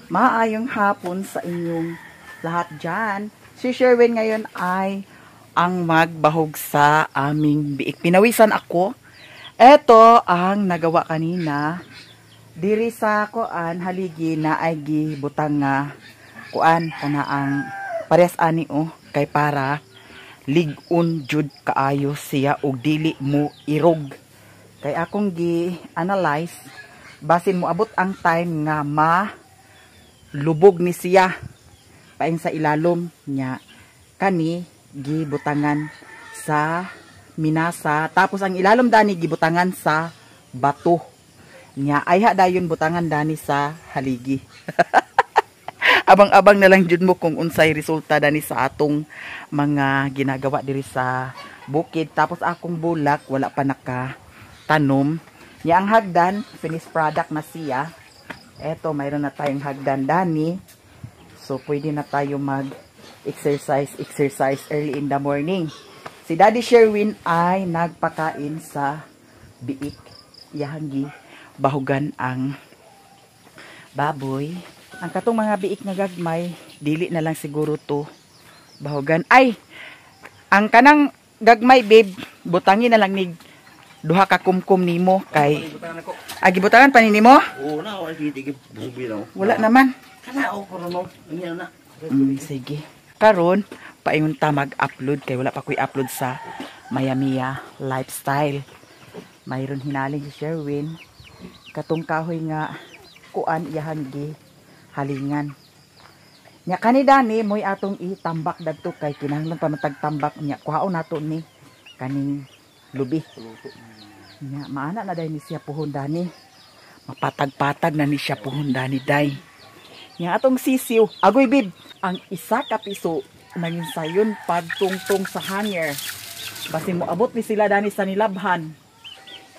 Maayong hapon sa inyong lahat dyan. Si Sherwin ngayon ay ang magbahog sa aming biik. Pinawisan ako. Ito ang nagawa kanina. Diri sa kuan haligi na ay gibutang nga kuan kana ang parehas ani oh, kay para lig-on jud kaayo siya og dili mo irog. Kay akong gi-analyze, basin mo abot ang time nga ma lubog ni siya paing sa ilalom niya, kani gibutangan sa minasa, tapos ang ilalom dani gibutangan sa bato niya, ayha dayon butangan dani sa haligi. Abang-abang na lang jud mo kung unsay resulta dani sa atong mga ginagawa diri sa bukid. Tapos akong bulak wala pa naka tanom niya. Ang hagdan, finished product na siya. Eto, mayroon na tayong hagdan dani. So pwede na tayo mag exercise exercise early in the morning. Si Daddy Sherwin ay nagpakain sa biik. Iyahang bahugan ang baboy. Ang katong mga biik nga gagmay, dili na lang siguro to bahugan. Ay, ang kanang gagmay, babe, butangin na lang ni duha ka kumkum nimo kay agi butangan pa ni nimo? Oo na, wala titigib bubi na. Wala naman. Kana o kuno no. Na. Sige. Karon paingon ta mag-upload kay wala pa ko'y upload sa Mayamia Lifestyle. Mayroon hinaling si Sherwin katong kahoy nga kuan iyahan gi halingan. Nya kani dani mo'y atong itambak dadto kay kinahanglan pa man tag tambak nya, kuhaon nato ni kaning lubi. Nya maana na day ni siya puhon dani. Mapatag-patag na ni siya puhon dani day. Nya atong sisiw, agoy bib, ang 1 ka piso nangin sayon pagtungtong sa hanger. Basin mo abot ni sila dani sa nilabhan.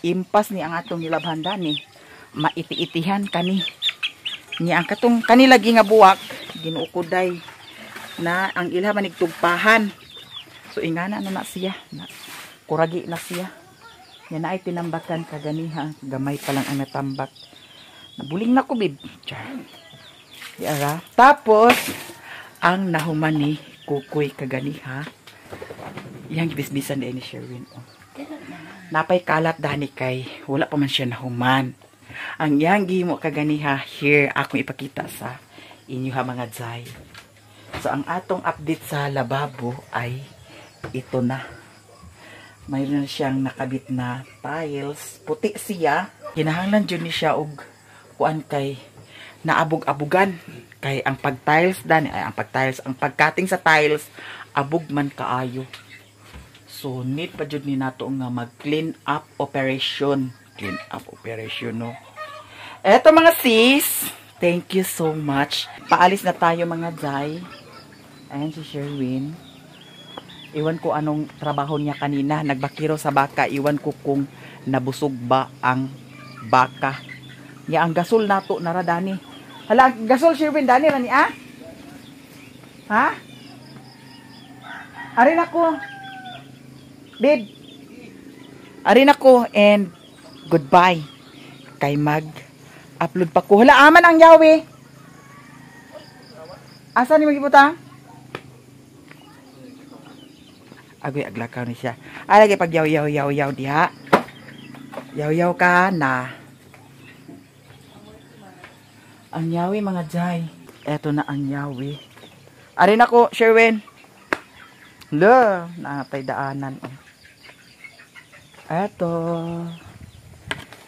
Impas ni ang atong nilabhan dani. Maiti-itihan kani. Nya ang katong kani lagi nga buwak, ginuukoday na ang ilha manigtugpahan. So ingana na na siya. Na, kuragi na siya. Nya naay tinambakan kaganiha, gamay pa lang ang natambak. Nabuling na ko, bib. Char. Yara. Tapos ang nahuman ni Kukoy kaganiha. Yang bisbisan din ni Sherwin. Oh. Napay kalat dani kay wala pa man siya nahuman. Ang iyang gihimo kaganiha here akong ipakita sa inyo ha, mga zay. So ang atong update sa lababo ay ito na. Mayroon na siyang nakabit na tiles. Puti siya. Kinahanglan jud ni siya og kuan kay naabog-abugan. Kay ang pag-tiles dani ay ang pag-tiles, ang pag-cutting sa tiles abog man kaayo. So need pa jud ni nato nga mag-clean up operation. Clean up operation, no. Eto, mga sis, thank you so much. Paalis na tayo, mga zay. Ayan si Sherwin. Iwan ko anong trabaho niya kanina. Nagbakiro sa baka. Iwan ko kung nabusog ba ang baka. Ya, ang gasol nato nara dani. Hala, ang gasol, Sherwin, dani ra ni ah? Ha? Ari na ko. Babe. Ari na ko and goodbye. Kay mag upload pa ko. Hala, aman ang yawi. Asa ni magibutang? Agoy, aglakaw ni siya. Ay, lagi pag yaw yaw yaw yaw diha. Yaw yaw ka na. Ang yawi, mga jay. Eto na ang yawi. Ari na ko, Sherwin. Le, naatay daanan. Oh. Eto.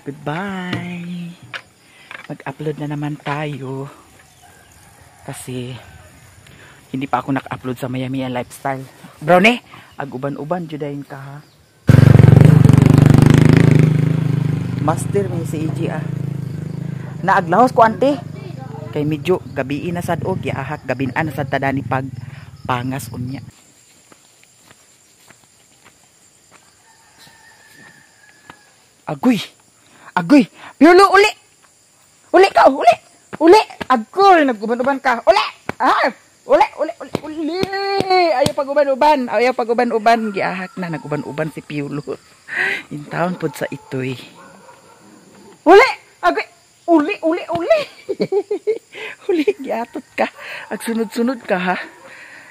Goodbye. Mag-upload na naman tayo. Kasi hindi pa ako naka-upload sa Mayamia Lifestyle. Brownie, ag-uban-uban judayin ka ha. Master may si EG ah. Naaglahos ko ante. Kay medyo gabii na sad og giahak gabin na sad tadani pag pangas unya. Agoy. Agoy. Piolo, uli. Uli ka, uli. Uli. Agoy, nag-uban-uban ka. Uli. Ah, uli, uli, uli, uli. Ayaw pag-uban-uban. Ayaw pag-uban-uban. Giahak na nag-uban-uban si Piolo. In town pod sa itoy. Uli. Agoy. Uli, uli, uli. Uli, giatot ka. Ag sunod-sunod ka ha.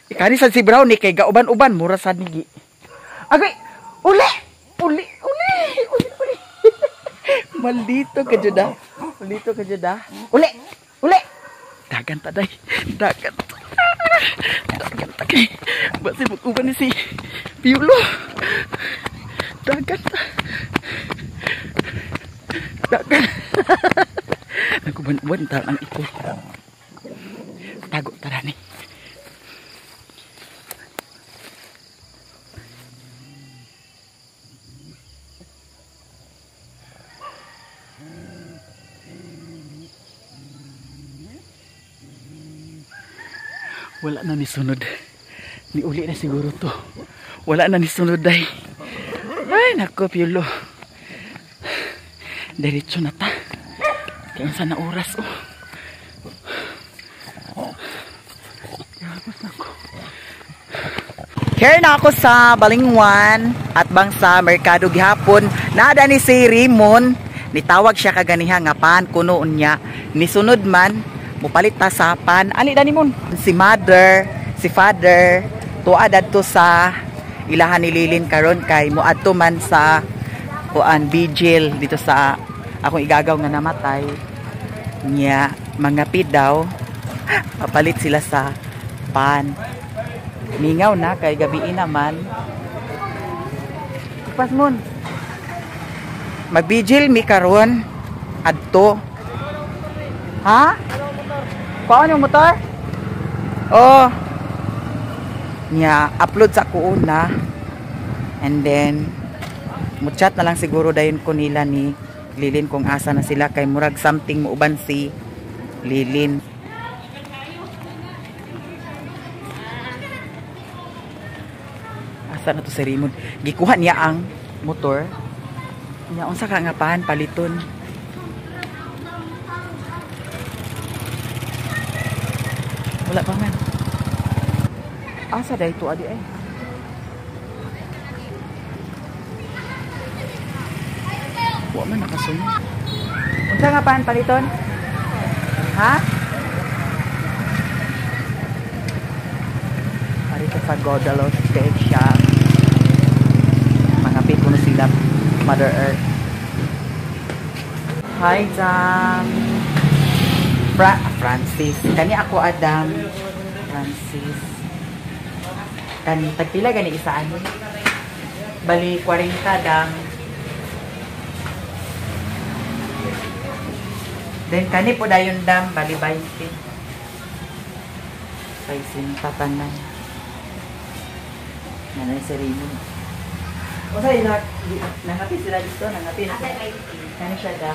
Ikani sad si Brownie kay gauban-uban mura sad ni. Agay, uli! Uli, uli, uli, uli. Maldito ka jud ah. Maldito ka jud ah. Uli, uli. Dagan ta day. Dagan ta. Dagan ta kay. Basi mag-uban ni si Piulo. Dagan ta. Dagan. Nag-uban-uban ta ang iko. Tago ta ni. Wala na ni sunod. Ni uli na siguro to. Wala na ni sunod day. Ay nako Piulo. Diretso na ta. Kaya sa na oras oh. Tapos nako. Here na ako sa Balingwan at bang sa Merkado gihapon. Nada ni si Raymond. Nitawag siya kaganiha nga pan kuno niya. Nisunod man mupalit ta sa pan. Ali dani mon. Si mother, si father tuwa dadto sa ilahan ni Lilin karon kay moadto man sa kuan vigil dito sa akong igagaw nga namatay niya mga daw papalit sila sa pan. Mingaw na kay gabi naman. Pas mon. Magbigil mi karon adto. Ha? Kuan yung motor? Oh. Nya upload sa ko una. And then mo-chat na lang siguro dayon ko nila ni Lilin kung asa na sila kay murag something muuban si Lilin. Asa na to si Raymond? Gikuha niya ang motor. Nya unsa ka nga pan paliton? Wala pa man. Asa day to adi ay? Wa man nakasunod. Unsa nga pan paliton? Ha? Parito sa Godalo Station. Mga pito na sila Mother Earth. Hi, Dam. Francis. Kani ako, Adam. Francis. Kani, tagpila gani isa ano? Bali, 40, Dam. Then, kani po dayon, Dam. Bali, 20. 60 tanan. Nanay si Raymond. O sa ila, nangapi sila dito, nangapi. Kani siya, Dam?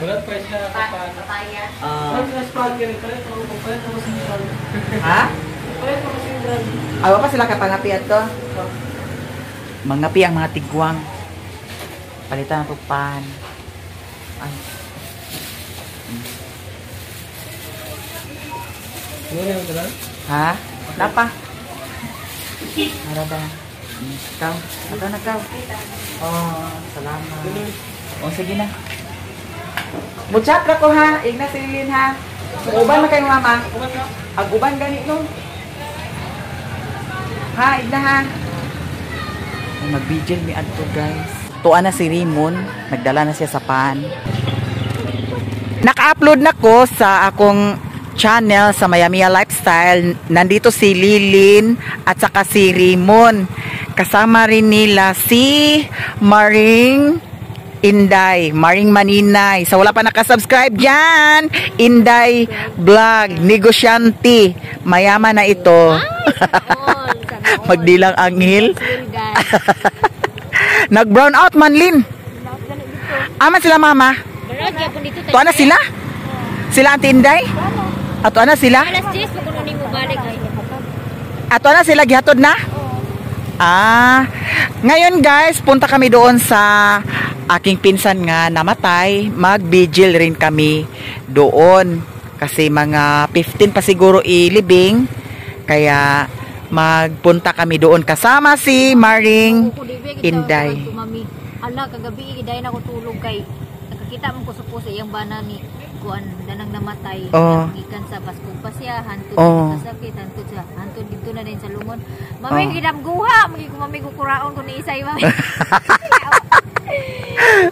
Papaya. Ha? Awa pa sila kapangapi ato? Mangapi ang mga tigwang. Palitan na pan. Ay. Ha? Napa? Maraba. Ikaw? Ikaw na ikaw. Oh, salamat. Oh, sige na. Muchat ra ko ha. Igna si Lilin ha. Uban na kayo mama. Ag uban gani no. Ha, igna ha. Mag-vigil mi adto guys. Tuwa na si Raymond, nagdala na siya sa pan. Naka-upload na ko sa akong channel sa Mayamia Lifestyle. Nandito si Lilin at saka si Raymond. Kasama rin nila si Maring Inday, Maring Maninay. Sa wala pa nakasubscribe dyan, Inday Vlog, negosyante. Mayaman na ito. Magdilang anghel. Nag-brown out man, Lin. Aman sila, mama. Tuwa na sila? Sila ang Inday? Ato na sila? Ato na sila, gihatod na? Ah, ngayon guys, punta kami doon sa aking pinsan nga namatay. Mag-vigil rin kami doon. Kasi mga 15 pa siguro ilibing. Kaya magpunta kami doon kasama si Maring Inday. Hala, kagabi, iday na ko tulog kay nakakita mo ko sa puso iyang bana ni kuan danang namatay. Oh. Gikan sa baskog pa siya, hantod sa sakit, hantod sa hantod dito na din sa lungon. Mami gidamguha, magi ko mami kukuraon ko ni isay mami.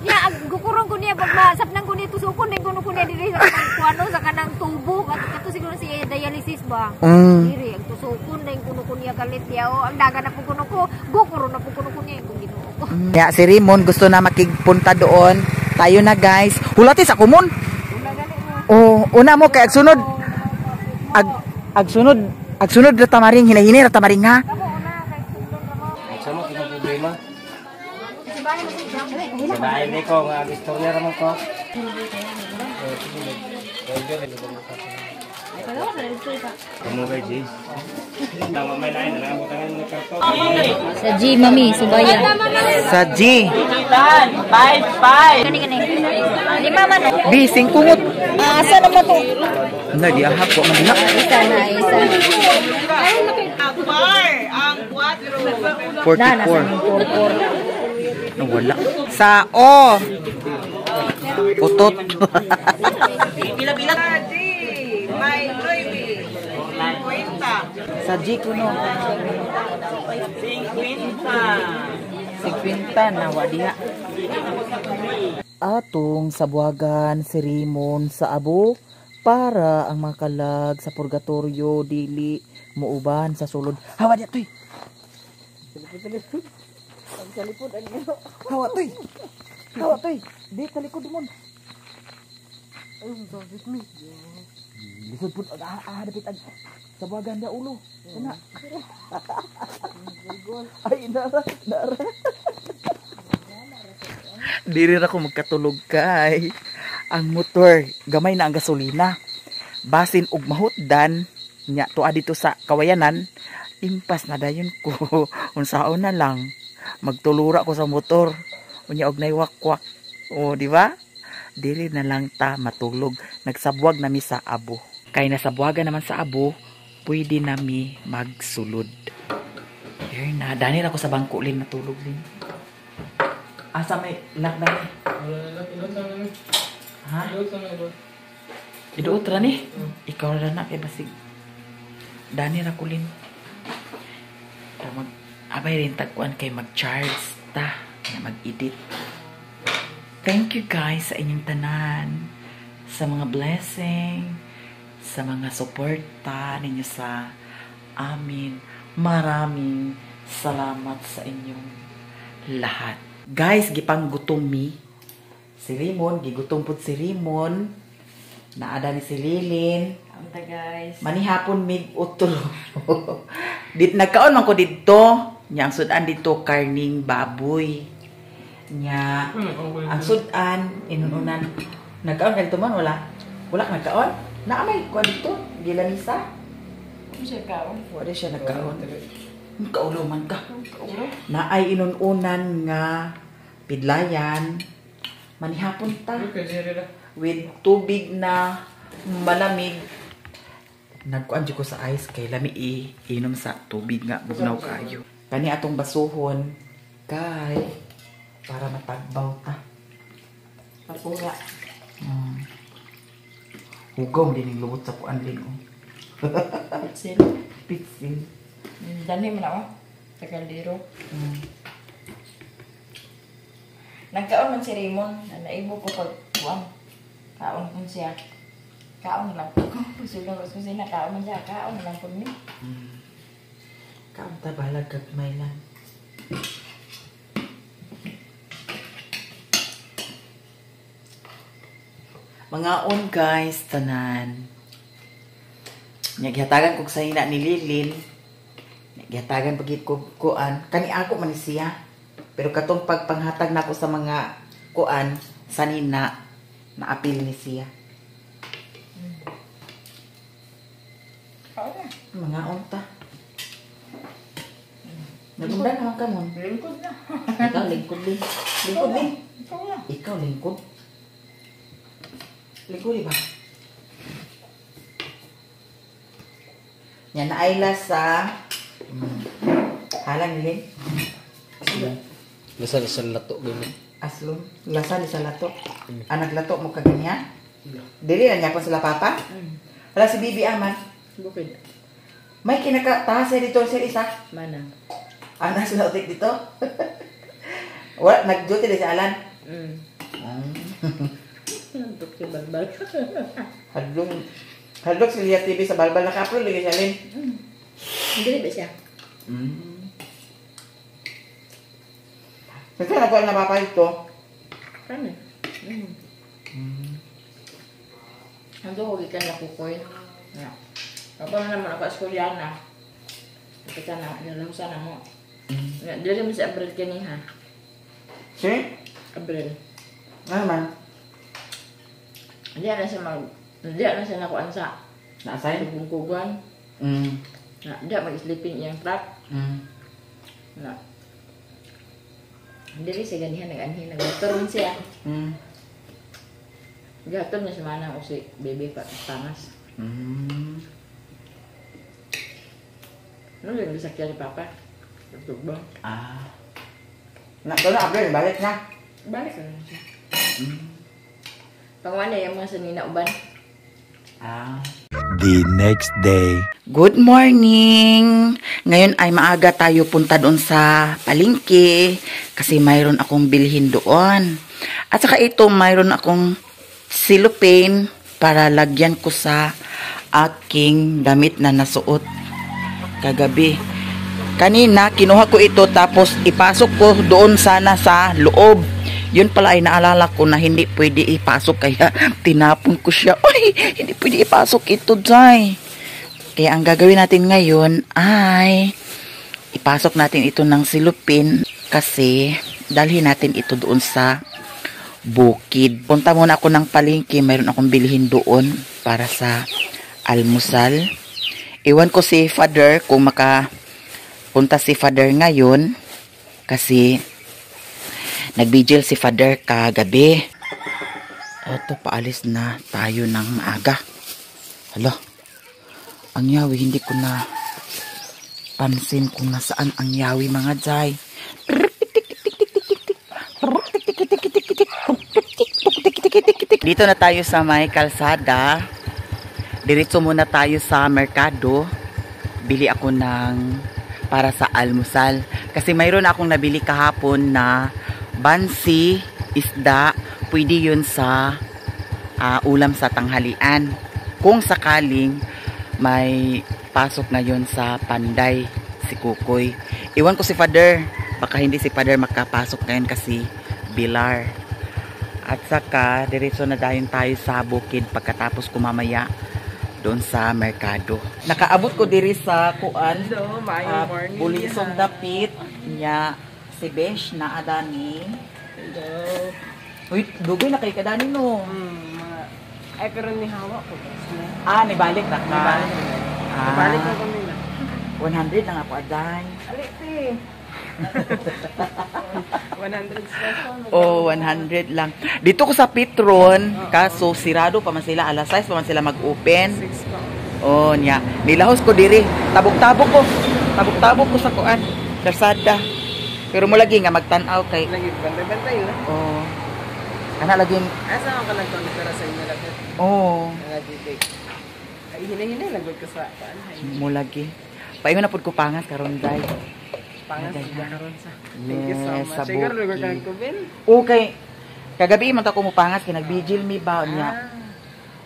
Ya gukuron ko niya pag masapnan ko niya tusukon din kuno ko niya diri sa kanang kuano sa kanang tubo kato siguro siya dialysis ba. Diri ang tusukon din kuno ko niya kalit diya ang daga na po kuno ko gukuron na po kuno ko niya kung Ginoo ko. Ya si Raymond gusto na makigpunta doon. Tayo na guys. Hulati sa kumon. Oh, una mo kay agsunod. Ag agsunod ra tamaring hinahinay ra tamaring ha. Sama ko problema. Sa ni ko nga istorya ra man ko. Sa G, mami, subaya. Sa G. 5 5. Kani kani. Lima man. B, singkungot. Asa naman to? Na di ahap ko man dina. Isa na, isa. 44. Nawala. Sa O. Utot. Sa G kuno. 50 na wa diha. Atong sabuagan si Raymond sa abo para ang mga kalag sa purgatorio dili muuban sa sulod. Hawa diha tuy. Hawa tuy. Hawa tuy. Di talikod mo. Lisod pud dapit ag sabuagan dia ulo. Kana. Ay nara, nara. Diri ra ko magkatulog kay ang motor gamay na ang gasolina. Basin og mahutdan nya tuwa dito sa Kawayanan, impas na dayon ko. Unsaon na lang magtulura ko sa motor. Unya og nay wakwak. O di ba? Diri na lang ta matulog. Nagsabwag na mi sa abo. Kay nasabwagan naman sa abo, pwede na mi magsulod. Here na, dani ra ko sa bangko lin matulog lin. Asa may lock na ni? Ha? Iduot ra ni? Ikaw ra na kay basig. Dani ra ko lin. Mag abay rin tagkuan kay mag-charge ta na mag-edit. Thank you guys sa inyong tanan, sa mga blessing, sa mga suporta ninyo sa amin. Maraming salamat sa inyong lahat. Guys, gipanggutom mi. Si Raymond, gigutom pud si Raymond. Naada ni si Lilin. Anta guys. Manihapon mig utro. Dit nagkaon man ko didto. Nya ang sudan dito karning baboy. Nya ang sudan inununan. Nagkaon kadto man wala. Wala ka nagkaon? Naa may kuan dito, gilamisa. Siya kaon. Wala siya nagkaon. Kaulo man ka. Naay inununan nga pidlayan. Manihapon ta. With tubig na malamig. Nagkuan jud ko sa ice kay lami inom sa tubig nga bugnaw kaayo. Kani atong basuhon kay para matagbaw ta. Papura. Hugaw din yung lubot sa kuan din oh. Pitsil. Pitsil. Dani man ako sa kaldero. Nagkaon man si Raymond, naibo ko pag kuan. Kaon kun siya. Kaon lang ko. Pusulong ko siya, kaon man siya, kaon lang kun ni. Kaon ta balag gagmay lang. Mga on guys, tanan. Nya gihatagan kog sahina ni Lilin. Gihatagan pagit ko kuan. Kani ako man siya. Pero katong pagpanghatag nako sa mga kuan sanina naapil ni siya. Mga unta. Nagunda naman ka mon. Lingkod na. Ikaw lingkod din. Lingkod din. Ikaw na. Ikaw lingkod. Lingkod di ba? Yan na ayla sa halang lin. Lasa sa lato gani. Aslom, lasa ni sa lato. Anak lato mo kaganyan? Dili na niya sila papa? Wala si Bibi aman. Bukid. May kinakataas siya dito sir isa. Mana. Ana sila utik dito. Wala nag-duty din si Alan. Nagdok si Balbal. Hadlong hadlok si Lia TV sa Balbal naka-upload lagi siya Lin. Dili ba siya? Kasi nagkuha na papa ito. Kani. Ando ko gikan na kukoy. Ya. Papa naman ako eskwelahan. Kita na nalamusan na mo. Ya, dili mo si Abril kini ha. Si? Abril. Ano man? Hindi na siya mag hindi na siya nakuan sa Na-assign? Tugong-kugan. Na, hindi mag-sleeping iyang truck. Na. Dili siya ganihan nag-anhin nagmotor rin siya. Gaton niya sa manang o si baby pa pangas. Ano yung gisakyan ni Papa? Tugbang. Ah. Na, doon na, Abril, balik na. Balik na siya. Pangwana yung mga sanina uban. Ah. The next day. Good morning! Ngayon ay maaga tayo punta doon sa palengke kasi mayroon akong bilhin doon. At saka ito, mayroon akong cellophane para lagyan ko sa aking damit na nasuot kagabi. Kanina, kinuha ko ito tapos ipasok ko doon sana sa loob. Yun pala ay naalala ko na hindi pwede ipasok kaya tinapon ko siya. Ay, hindi pwede ipasok ito, Jai. Kaya ang gagawin natin ngayon ay ipasok natin ito ng silupin kasi dalhin natin ito doon sa bukid. Punta muna ako ng palengke, mayroon akong bilhin doon para sa almusal. Iwan ko si Father kung makapunta si Father ngayon kasi nagbigil si Father kagabi. Eto, paalis na tayo ng maaga. Hala, ang yawi, hindi ko na pansin kung nasaan ang yawi mga jay. Dito na tayo sa may kalsada. Diretso muna tayo sa merkado. Bili ako ng para sa almusal. Kasi mayroon akong nabili kahapon na bansi, isda. Pwede yun sa ulam sa tanghalian. Kung sakaling may pasok ngayon sa Panday si Kukoy. Iwan ko si Father. Baka hindi si Father makapasok ngayon kasi bilar. At saka, diretso na dayon tayo sa bukid pagkatapos kumamaya doon sa merkado. Nakaabot ko diri sa kuan. Hello, maayong morning. Bulisong dapit niya si Besh na adani. Hello. Uy, dugoy na kay kadani no. Ay, pero ni hawa ko. Ah, nibalik na ka. Nibalik na. Ah, Nibalik na kami na. 100 lang ako aday. Alite. 100 special. Oh, 100 lang. Dito ko sa Petron, kaso sirado pa man sila, alas 6 pa man sila mag-open. 6 pa. Oh, nya. Nilahos ko diri. Tabok-tabok ko. Tabok-tabok ko sa kuan. Kalsada. Pero mo lagi nga magtan-aw kay Lagi, bantay-bantay lang. oh. Kana lagi. Asa ako ka nagkontra sa inyo lapit? Oh, Nagigig. Ay, hinay-hinay lang ka sa paan. mo lagi. Paingon na pud ko pangas karon day. Pangas Aday, na karon sa. Thank you so Yes, much. sa Siguro lugar bukid. kang kubin. Okay. Kagabi man ta ko mupangas kay nagbigil mi ba niya. Ah.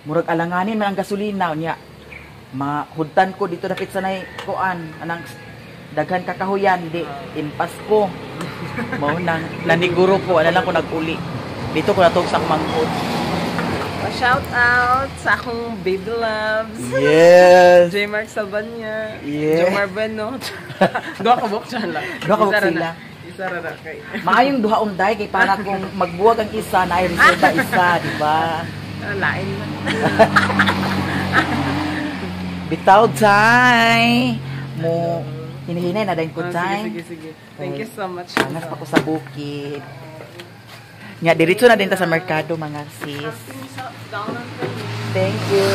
Murag alanganin man ang gasolina niya. Mahudtan ko dito dapit sa nay kuan anang daghan kakahuyan di impas ko. Mao nang naniguro ko ana lang ko nag-uli. Dito ko natug sa manghod. Pa-shout out sa akong baby loves. Yes. J. Mark Salvania. Yeah. Jomar Bueno. Duha ka buok siya lang. Duha ka buok Isa ra sila. na. Isa ra na kay. Maayong duha unday kay para kung magbuwag ang isa na ay reserva isa, di ba? Ah, lain na. Bitaw tay. Mo hinihinay na dayon ko Ah, tay. sige, sige, sige. Thank you so much. Angas pa ko sa bukid. Nya diretso na din ta sa merkado mga sis. Thank you.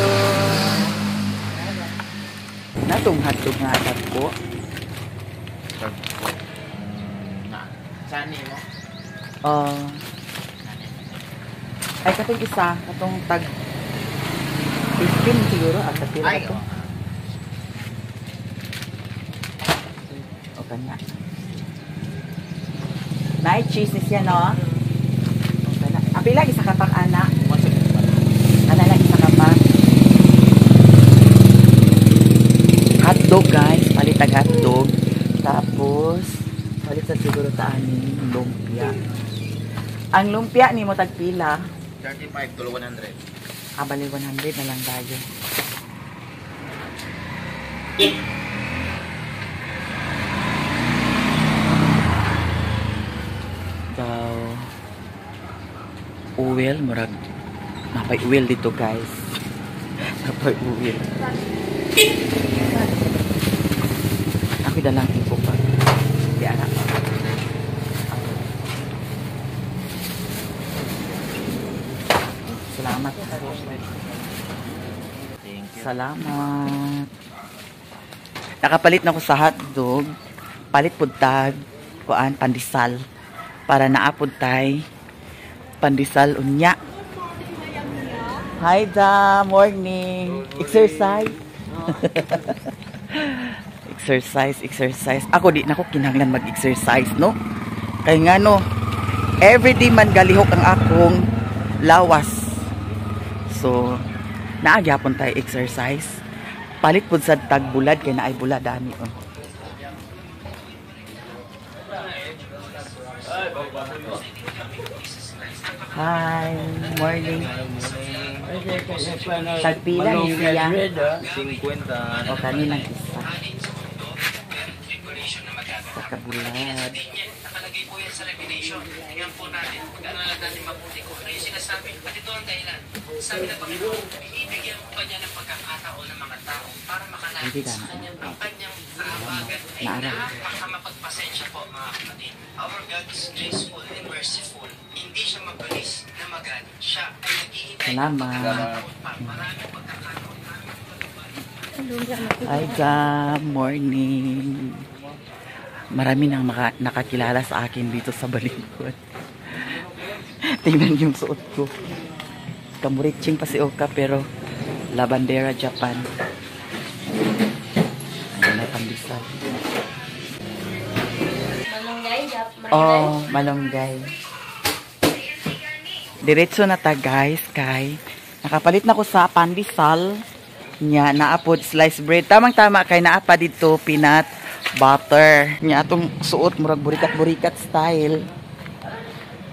Natong hotdog nga ko. Sani mo? Oh. Ay katong isa, katong tag 15 siguro at pila to. O kanya. Night cheese ni siya, no? O kana. Apila isa ka pak ana? Ana lang isa ka pak. Hotdog guys, palit ang hotdog. Tapos palit sa siguro ta aning lumpia. Ang lumpia nimo tagpila? 35 to 100. Ah, bali 100 na lang tayo. Daw oil, murag napay oil dito guys. Napay oil. Ako dalang ipo pa. Di ara. Salamat. Thank you. Salamat. Nakapalit na ko sa hotdog. Palit pud tag kuan pandesal para naapod tay pandesal unya. Hi da, morning. Exercise. Exercise, exercise. Ako di na ko kinahanglan mag-exercise, no? Kay ngano, everyday man galihok ang akong lawas. So, naa gyapon tayo exercise. Palit pud sad tag bulad kay naay bulad ani oh. Hi, morning. Tagpila ni siya. 50. O kanilang isa. Sa kabulad. Nakalagay po yan sa Revelation. Tingnan po natin. Pag-aralan natin mabuti kung ano yung sinasabi. At ito ang dahilan. Sabi ng Panginoon, binibigyan pa niya ng pagkakataon ng mga tao para makalapit Hindi sa ka. kanyang, ang kanyang kaabagan ay Naara. napakamapagpasensya po, mga kapatid. Our God is graceful and merciful. Hindi siya mabilis na magalit. Siya ay naghihintay ng Salamat. pagkakataon pa. Maraming pagkakataon, maraming pagkakataon. Hi, good morning. Marami nang nakakilala sa akin dito sa Balingon. Tingnan yung suot ko. Kamuritsing pa si Oka pero La Bandera Japan. Ano na pandesal. Malunggay, Oh, malunggay. Diretso na ta guys kay nakapalit na ko sa pandesal nya naapod sliced bread. Tamang-tama kay naapa dito peanut butter. Nya atong suot murag burikat-burikat style.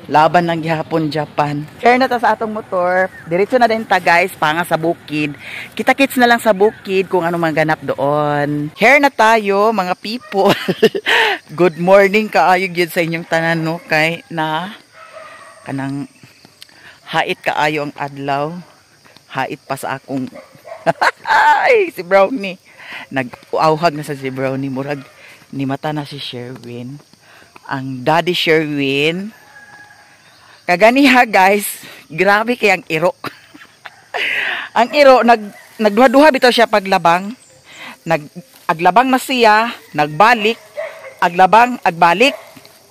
Laban ng gihapon Japan. Share na ta sa atong motor. Diretso na din ta guys, panga sa bukid. Kita-kits na lang sa bukid kung ano mga ganap doon. Share na tayo mga people. Good morning kaayo gyud sa inyong tanan no kay na kanang hait kaayo ang adlaw. Hait pa sa akong ay, si Brownie. Nag-auhag na sa si Brownie. Murag ni mata na si Sherwin. Ang daddy Sherwin. Kaganiha guys, grabe kay ang iro. Ang iro nagduha-duha bitaw siya paglabang. Aglabang na siya, nagbalik, aglabang, agbalik.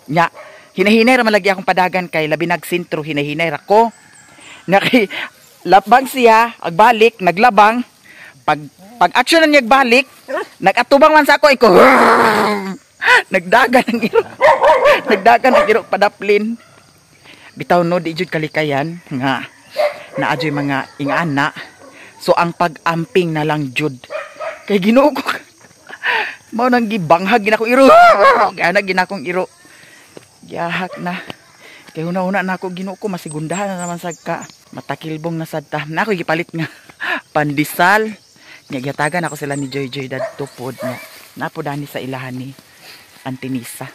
Nya, hinahinay ra man lagi akong padagan kay labi nagsentro, hinahinay ra ko. Naki labang siya, agbalik, naglabang. Pag action na niya agbalik, nagatubang man sa ako iko. Nagdagan ang iro. Nagdagan ang iro padaplin. Bitaw no di jud kalikayan nga naa jud mga ingana. So ang pag-amping na lang jud. Kay Ginoo ko. Mao nang gibanghag gina akong iro. Gana gina akong iro. Gihak na. Kay una-una na ako Ginoo ko masigundahan na naman sad ka. Matakilbong na sad ta. Na ako gipalit nga pandesal. Nya gihatagan ako sila ni Joy Joy dadto pod nya. Napo dani sa ilahan ni Antinisa.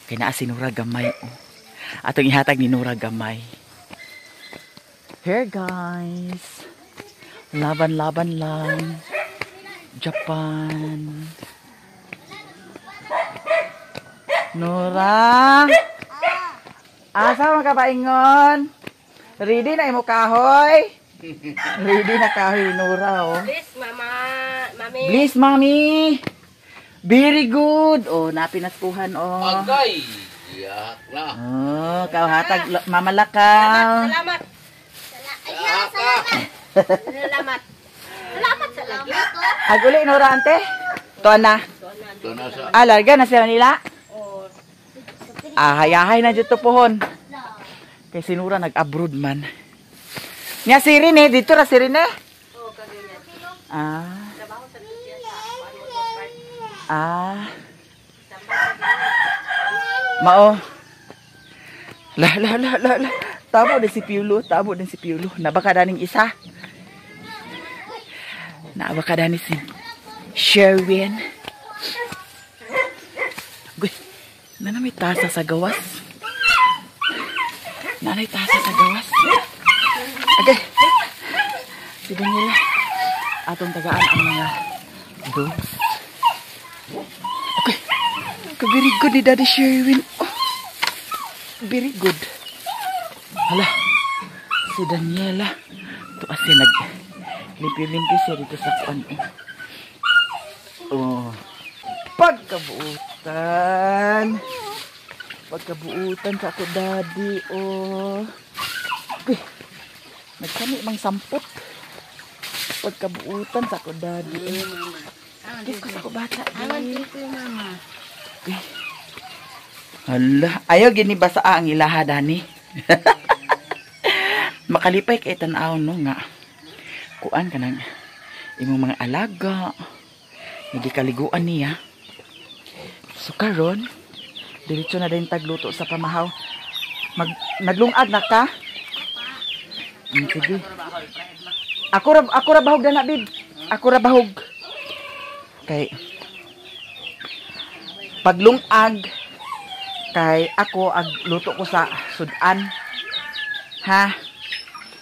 Kay naa si Nora gamay oh. Atong ihatag ni Nora gamay. Here guys. Laban-laban lang. Japan. Nora. Asa man ka paingon? Ready na imo kahoy? Ready na kahoy Nora oh. Please, mama, mami. Bliss, mami. Very good. Oh, napinaskuhan oh. Agay! Yak na. Oh, kauhatag Mama Lakaw. Salamat. Yak ka! Salamat. Salamat sa lagi. Ag uli Nora ante. Tuan na. Ito na sa Ah, larga na sila nila. Ah, hayahay na dito pohon. Kay sinura nag-abroad man. Nya si Rene, dito ra si Rene. Ah. Ah. Mao. La la la la la. Tabo din si Piulo, tabo din si Piulo. Nabaka daning isa. Nabaka dani si Sherwin. Guy, nana may tasa sa gawas. Nanay tasa sa gawas. Okay. Si Daniela. Atong tagaan ang mga dogs. Okay. Very good ni Daddy Sherwin. Oh. Very good. Hala. Si Daniela. Ito kasi nag limpi-limpi siya dito sa kuan. Oh. Pagkabuutan. Pagkabuutan sa ako, Daddy. Oh. Okay. Nagkami mang sampot. Pagkabuutan sa ako, Daddy. Kiss ko sa ako, bata. Okay. Hala. Ayaw ginibasa ang ilaha, Dani. Makalipay kay tan-aw no nga. Kuan ka nang imong mga alaga. Nagikaliguan niya. So karon, diretso na din tagluto sa pamahaw. Naglungag na ka? Sige. Ako ra bahog na bib. Ako ra bahog. Kay paglungag kay ako agluto ko sa sudan. Ha?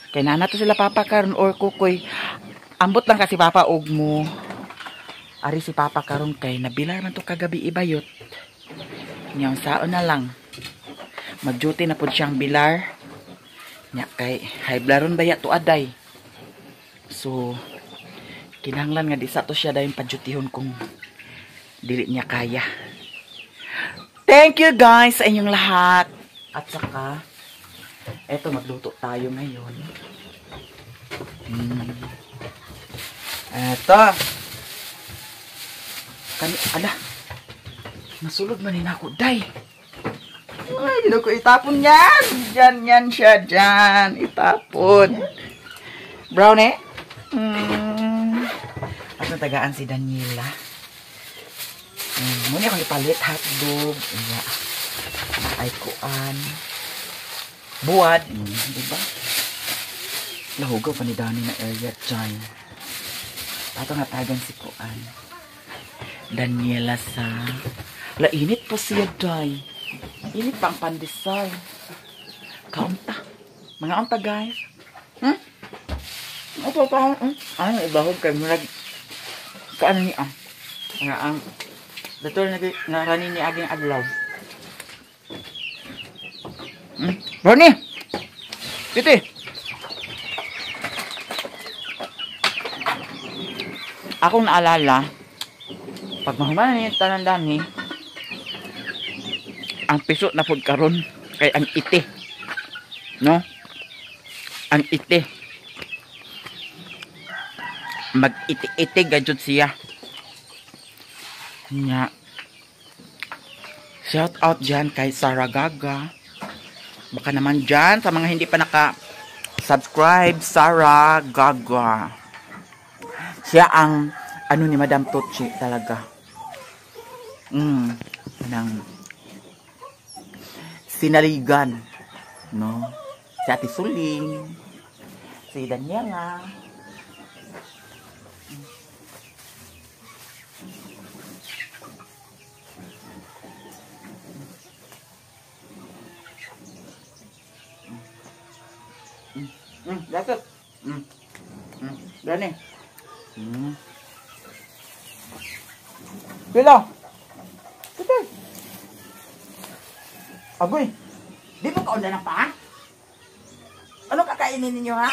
Kay nana to sila papa karon or kukoy. Ambot lang kasi papa og mo. Ari si papa karon kay nabilar man to kagabi ibayot. Niyang saon na lang. Mag-duty na pud siyang bilar. Nya kay hayblaron baya to aday. So kinahanglan nga di sa to siya dayon padyutihon kung dili niya kaya. Thank you guys sa inyong lahat. At saka eto magluto tayo ngayon. Eto. Kani ala. Nasulod man ni nako day. Ay, di ko itapon yan. Diyan yan siya diyan. Itapon. Brown eh. At natagaan si Daniela. Muna akong ipalit hotdog. Iya. Ay kuan. Buwad. Diba? Lahugaw pa ni Dani na area dyan. Ato natagan si kuan. Daniela sa... Lainit pa siya, day. Init pa ang pandesal. Kaunta. Mga unta, guys. Ito pa. Ay, ibahog kay murag. Kaano niya? Nga ang... Dato na narani ni aging adlaw. Brownie! Titi! Akong naalala, pag mahuman na yung tanan dani, ang piso na pud karon kay ang iti. No? Ang iti. Mag-iti-iti gajud siya. Nya. Shout out dyan kay Sarah Gaga. Baka naman dyan sa mga hindi pa naka-subscribe, Sarah Gaga. Siya ang ano ni Madam Tochi talaga. Nang sinaligan, no? Si Ate Suling, si Daniela. That's it. Gani. Pila. Ito. Agoy. Di mo kaunda na pa? Ano kakainin ninyo, ha?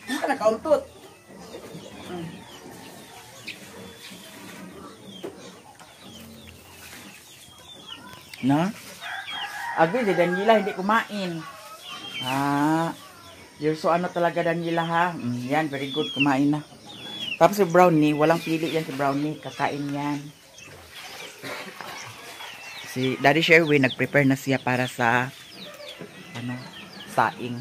Ano ka nakauntot? Na? Agoy, si Daniela hindi kumain. Ah, you're so ano talaga, Daniela, ha? Yan, very good, kumain na. Tapos si Brownie, walang pili yan si Brownie, kakain yan. Si Daddy Sherwin, nag-prepare na siya para sa ano, saing.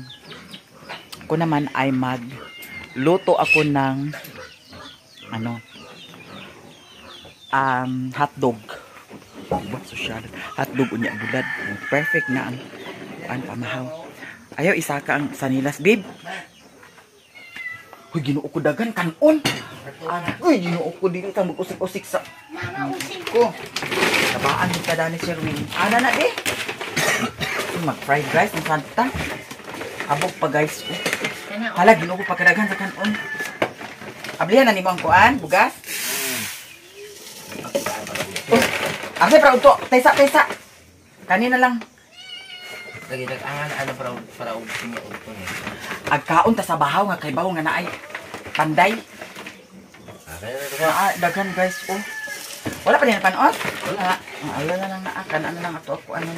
Ako naman ay magluto ako ng ano, hotdog. Diba? Sosyal. Hotdog unya bulad. Perfect na ang pamahaw. Ayaw isaka ang sanilas, babe. Uy, Ginoo ko dagan kanon. Uy, Ginoo ko dili ta mag-usik-usik sa ko. Tabaan ni kada ni Sherwin. Ana na di. Mag fried rice ng santa. Abog pa guys. Oh. Hala, Ginoo ko pagkadaghan sa kanon. Ablihan na nimo ang kuan, bugas. Oh, asa pra udto? Taysa, taysa. Kanina lang. Lagi nag-angan ano para og niya udto ni. Agkaon ta sa bahaw nga kay bawo nga naay panday. Ah, daghan guys oh. Wala pa din panos? Wala. Ayaw na lang naa kan ano lang ato ako ano.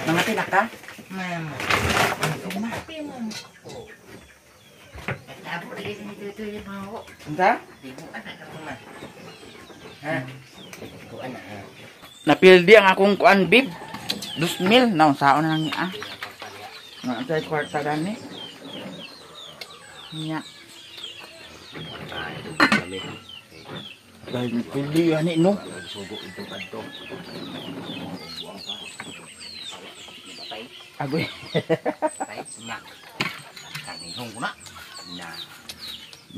Mga tinaka? Mama. Unsa? Napildi ang akong kuan, bib. 2,000 na unsaon na lang niya. Nga sa kwarta gani. Nya. Dahil napildi ani no. Agoy.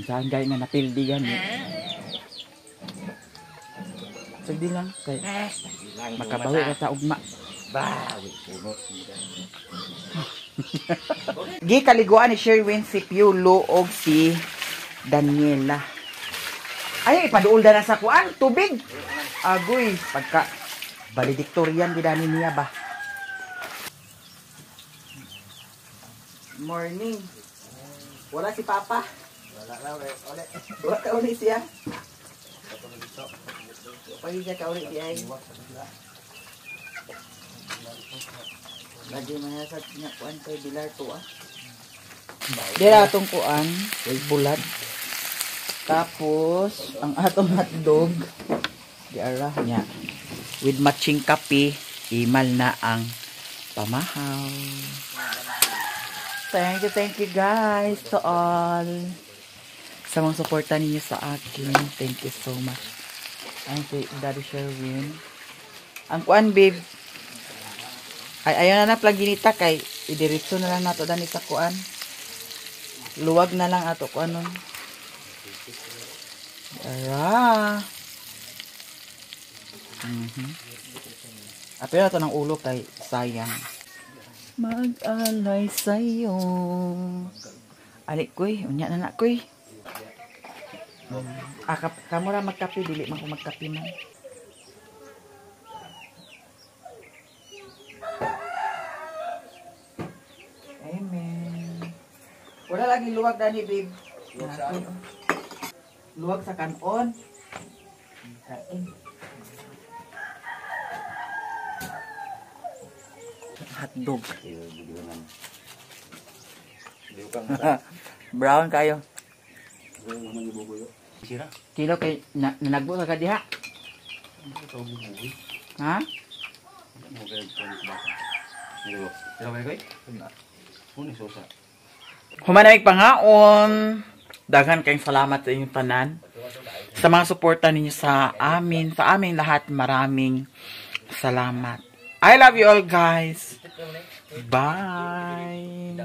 Saan gay nga napildi gani? Sige lang kay makabawi ka sa ugma. Bawi puno. Gikaliguan ni Sherwin si Piolo og si Daniela. Ay, ipaduol na sa kuan, tubig. Agoy, pagka valedictorian gidani niya ba. Morning. Wala si Papa. Wala na uli. Wala ka uli siya. Pagigya ka uli siya. Lagi man sa nga kuan kay Bilar to ah. Dira atong kuan, bulad. Tapos ang atong hotdog diara nya with matching kape, imal na ang pamahaw. Thank you guys to all sa mga suporta ninyo sa akin. Thank you so much. Ay, si Daddy Sherwin. Ang kuan, babe. Ay, ayaw na na plaginita kay idiretso na lang nato dani sa kuan. Luwag na lang ato kuan nun. Ara. Ato na to ng ulo kay sayang. Mag-alay sa'yo. Ali koy, unya na na koy. Ah, kamo ra magkape, dili man ko magkape man. Amen. Wala lagi luwag dani, babe. Luwag sa Luwag sa kanon. Hotdog. Brown kayo. Kilo kay nanagbo ka diha. Ha? Humanamig pangaon. Daghan kayong salamat sa inyong tanan. Sa mga suporta ninyo sa amin, sa aming lahat, maraming salamat. I love you all guys. Bye.